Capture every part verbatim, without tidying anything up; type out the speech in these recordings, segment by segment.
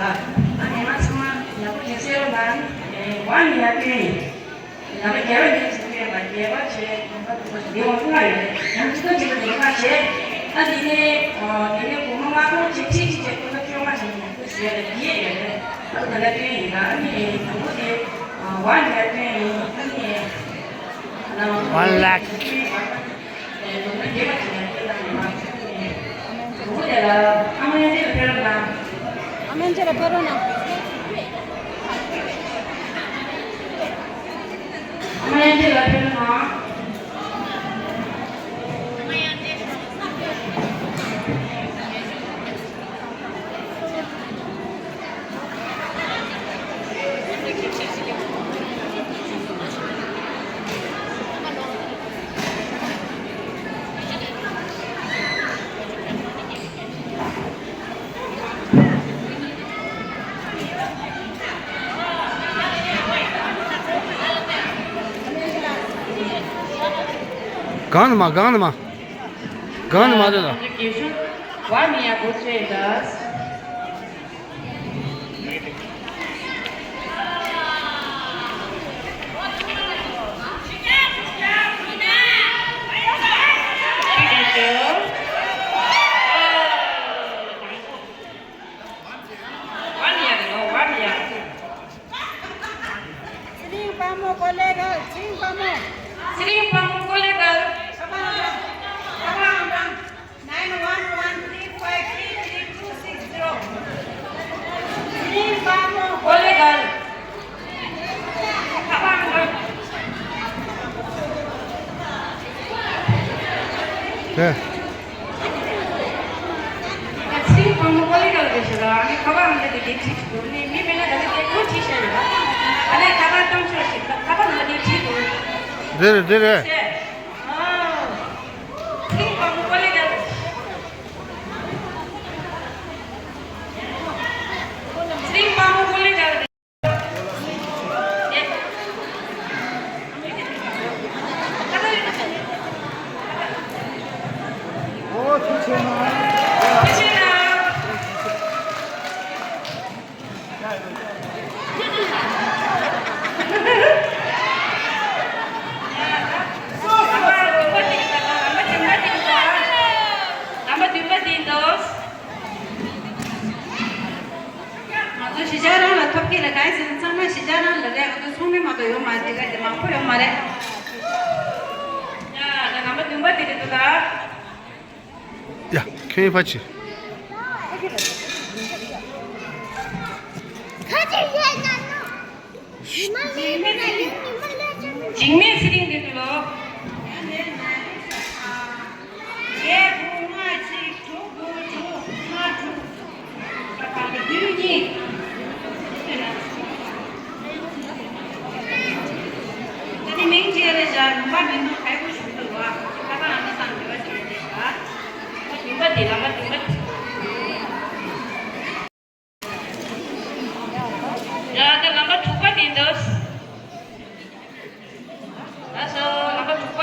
ཨ་ནི་ང་ཚང་མ་ཡག་པོ་བྱས་ཟེར་བ་ནི་ཝན་ཡར་ཡིན། ང་ཚོ་བརྒྱད་པ་ཉིན་ཞིག་ཡོད་པ་བརྒྱད་པ་བྱས་ཡོང་པ་འདུག་པ་ཞིག་འདི་འོང་ལྔ་ཡོད་རེད། ཡང་ཅི་ཐུབ་ཅི་ཐུབ་དེ་འདྲ་བྱས། ཨ་དེ་ནས་དེ་ནས་སྒོར་མོ་ལྔ་སྟོང་བྱས་ཁྲི་གཅིག་བྱས་ཁོ་ན་བཅོ་ལྔ་བྱས་ཡོང་པ་ཟེར་རེད། བརྒྱད་ཡོད་རེད། ཨ་དེ་འདྲ་སྟོན་ཡིན་ལ། ཨ་ནི་དང་པོ་དེ་ཝན་ཡར་སྟོན་ཡིན། ཨ་ནི་One lakh. གང་ནི་མ་གང་ནི་མ་གང་ནི་མ་རེད་ལ། ཚེ་རིང་དཔལ་མོ་ཀོ་ལེ་གལ། ཚེ་རིང་དཔལ་མོ། ཚེ་རིང་དཔལ་མོ་ཀོ་ལེ་གལ། ཁ་པར་ཨང་གྲངས། ཁ་པར་ཨང་གྲངས། Nine one one three five three three two six zero. ཚེ་རིང་དཔལ་མོ་ཀོ་ལེ་གལ། ཁ་པར་ཨང་གྲངས། དེ། ཚེ་རིང་དཔལ་མོ་ཀོ་ལེ་གལ་གྱི་ཞེ་དྲག་ཨ་ནི་ཁ་པར་ཨང་གྲངས་དེ་དེ་བྲིས་འདུག་ནི་མི་མེད་ན་ད་ལྟ་དེ་ཁོ་བྲིས་བཞག་ཡོད་ཨ་ནི་ཁ་པར་གཏོང་ཕྱོགས་ཤིག་ཁ་པར་ནང་དེ་བྲིས་འདུག་འདི་རེད་འདི་རེད། ཚེ་རིང་དཔལ་མོ་ཀོ་ལེ་གལ། ཚེ་རིང་དཔལ་མོ་ཀོ་ལེ་གལ། ལམ་པ་བདུན་པ་འདི་འདུག་ང་ཚོ་གཞིས་ཆགས་རང་ལ་ཐོབ་ཀྱི་རེད། གང་ཡིན་ཟེར་ན་ཚང་མ་གཞིས་ཆགས་རང་ལ་རེད། ང་ཚོ་ཚོགས་མི་མ་གཏོགས་ཡོད་མ་རེད། དེ་ག་དེ་མང་པོ་ཡོད་མ་རེད། ཡ་ད་ལམ་པ་བདུན་པ་དེ་རེད་འདུག་ད། ཡ་ཁྱོད་ཕ་ཆི། ཁ་ཆེ་ཡོད་ན་ནོ། འཇིགས་མེད་ཚེ་རིང་འདི་འདུག་ལོ། བརྒྱད་དགུ་ལྔ་གཅིག་དྲུག་དགུ་དྲུག་ལྔ་དྲུག་ད་བར་དུ་བདུན་གཉིས། ད་ནི་མིང་བརྗེ་རེ་བཞག་ལུང་པ་མིན་འདུག་ཁའི་གུ་ཞུགས་འདུག་བ། ད་ལྟ་ཨ་མ་སང་འདི་བ་བྱེད་རེ་བཞག་ལུང་པ་འདི་ལུང་པ་འདི་བ། ཡ་ད་ལམ་པ་དྲུག་པ་དེ་འདུག་ལགས་སོ་ལམ་པ་དྲུག་པ།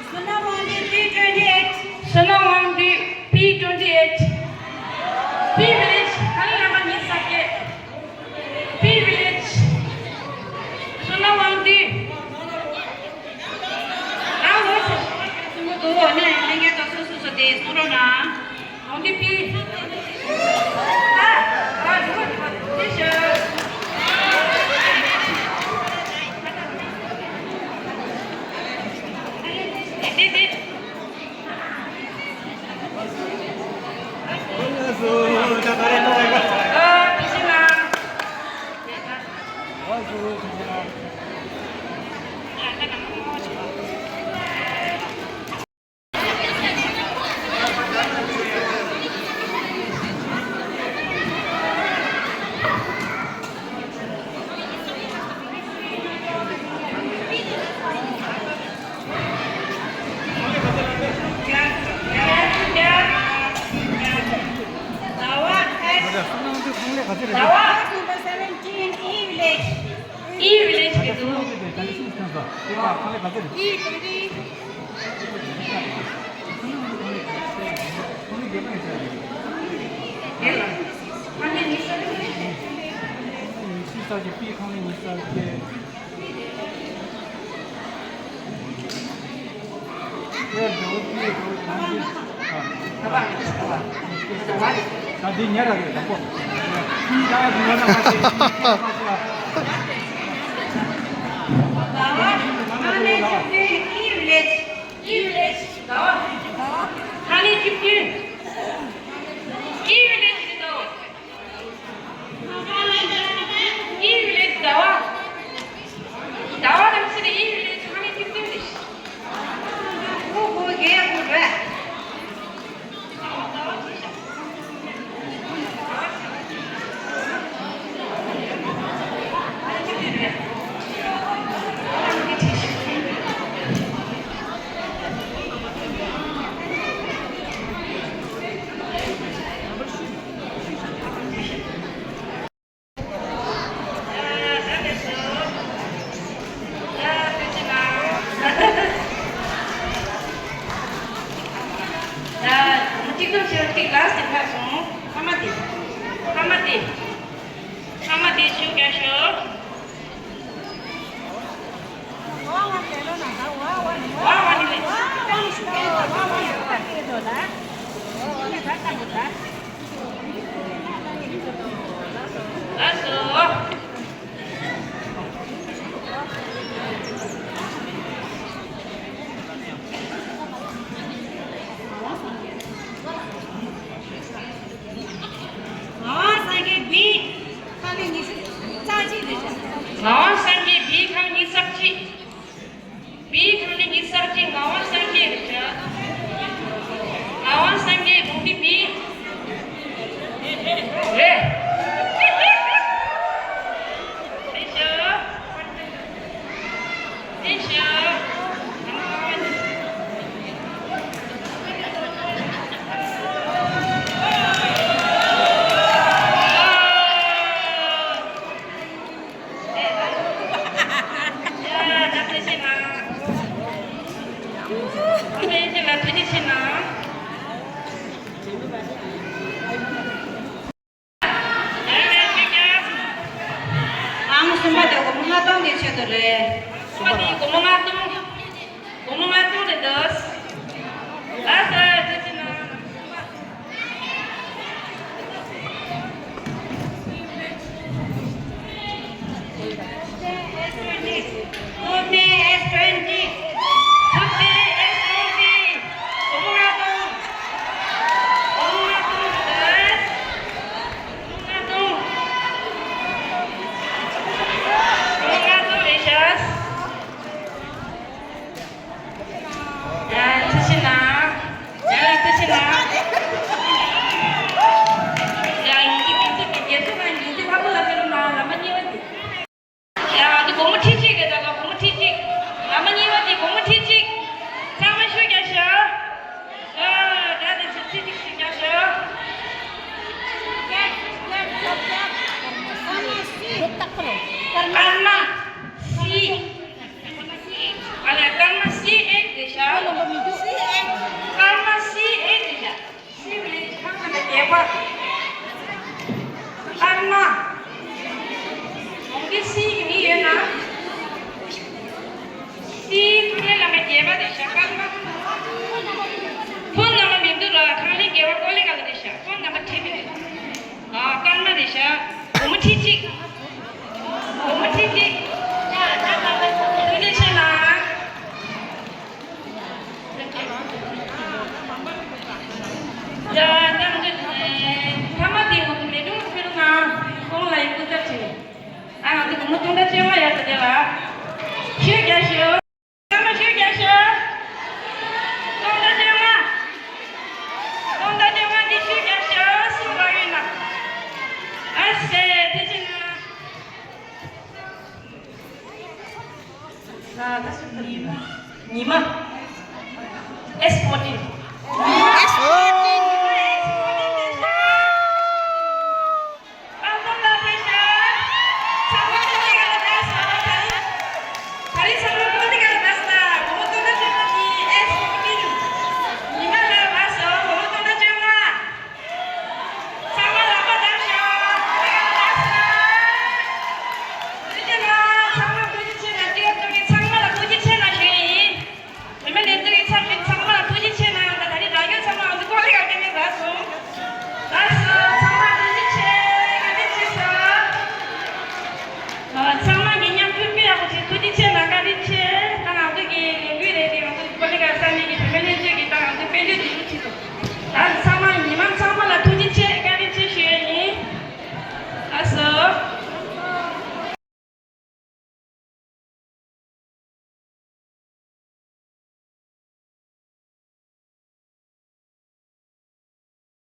བསོད་ནམས་དབང་འདུས་P twenty eight. བསོད་ནམས་དབང་འདུས་P twenty eight. P village. ཧ་ལས་རང་ཉིད་ས་སྐྱེས། P village. བསོད་ནམས་དབང་འདུས། རང་ལོ་ཆེ་ཆུང་ངུ་འདུག་ནས་ལྷན་རྒྱས་ཚོ་སོ་སོ་སོ་དེ་གསུང་རོགས་གནང་། དབང་འདུས་P། ཨ་ཨ་འདུག་འདུག་དེ་ཤོད། དེ་དེ་དེ། ཟླ་བ། Number seventeen, E village. E village གི་འདུག E twenty. གཅིག་ཏུ་བྱས་ཏེ་ལ་ཟེར་ཁ་སོང་། ཕ་མ་དེ། ཕ་མ་དེ། ཕ་མ་དེ་ཤུགས་རྒྱག་ཤོག་ངག་དབང་སངས་རྒྱས་བི། ཁ་ནས་ཉི་ཤུ་རྩ་གཅིག་རེད། ངག་དབང་སངས་རྒྱས་བི་ཁ་ནས་ཉི་ཤུ་རྩ་གཅིག་བི་ཁ་ནས་ཉི་ཤུ་རྩ་གཅིག་ངག་དབང་སངས་རྒྱས་རེད་ཤག་ངག་དབང་སངས་རྒྱས་བུ་མི་བི། རེད། རེད་ཤག་ཨང་གསུམ་པ་དེ་སྒོར་མོ་ལྔ་སྟོང་གི་ཆེད་དུ་རེད། གསུམ་པ་དེ་སྒོར་མོ་ལྔ་སྟོང་། སྒོར་མོ་ལྔ་སྟོང་རེད་འདུག་ལགས་སོ། ཐུགས་རྗེ་གནང་། ཐུབ་བསྟན་ཨེས་ཊི་ཝེན་ཊི། ཐུབ་བསྟན་ཨེས་ཊི་ཝེན་ཊི། སྒོར་མོ་ལྔ་སྟོང་། སྒོར་མོ་ལྔ་སྟོང་རེད་འདུག་ལྔ་སྟོང་། སྒོར་མོ་ལྔ་སྟོང་རེད་ཤག་ཡ། ཐུགས་རྗེ་གནང་། ཡ། ཐུགས་རྗེ་གནང་། ཡ། ཡིན་གཅིག་མིན་གཅིག་གི་རྒྱལ་སྲས་ལ་ཡིན་གཅིག་ལྷ་མོ་ལ་ཕེབས་རོགས་གནང་། བླ་མ་གཉིས་པ་དེ། ཡ། འདི་སྒོར་མོ་ཁྲི་གཅིག་རེད་ད། སྒོར་མོ་ཁྲི་གཅིག་བླ་མ་གཉིས་པ་དེ་སྒོར་མོ་ཁྲི་གཅིག་ཚང་མ་ཤུགས་རྒྱག་ཤག་ཨ། ད་དེ་ཚོ་ཁྲི་གཅིག་ཤུགས་རྒྱག་ཤག་ཀརྨ་སི། ཨ་ལས། ཀརྨ་སི་ཨེ་དེ་ཤ། ཀརྨ་སི་ཨེ་དེ་ཤ། སི་ལས་ཁང་ཁ་ནས་རྒྱལ་བ། ཀརྨ། འོང་གི་སི་གི་མི་ཡོད་ན། སི་ཐུབ་བསྟན་བླ་མ་རྒྱལ་བ་དེ་ཤ། ཀརྨ། ཕོན་ནམ་མི་འདུག་ར། ཁང་ལས་རྒྱལ་བ་ཀོ་ལི་ག་ལ་དེ་ཤ། ཕོན་ནམ་ཁྲིད་མི་འདུག་ཨ། ཀརྨ་རེད་ཤག་སྒོར་མོ་ཁྲི་གཅིག་སྒོར་མོ་ཁྲི་གཅིག་ཐུགས་རྗེ་ཆེ་གནང་། ཡ། ད་ང་ཚོ་ཕ་མ་དེ་ངོ་ཚོ་ལས་དྲུང་ཕུལ་ན་ཁོང་ལ་ཡི་སྐུ་ཚབ་བྱས། ཨ། ང་ཚོ་སྒོར་མོ་སྟོང་ཕྲག་བཅོ་ལྔ་ཡར་དུ་བསྡད་པ། ཤུགས་རྒྱག་ཤོག་ཚང་མ་ཤུགས་རྒྱག་ཤོག་སྟོང་ཕྲག་བཅོ་ལྔ། སྟོང་ཕྲག་བཅོ་ལྔ་འདི་ཤུགས་རྒྱག་ཤོག་སུ་ལ་ཡོད་ན། ཨ་སེ། དེ་བྱས་ན། ཨ། ད་ཤུགས་ཐུབ་ཡིན་ན། ཉི་མ།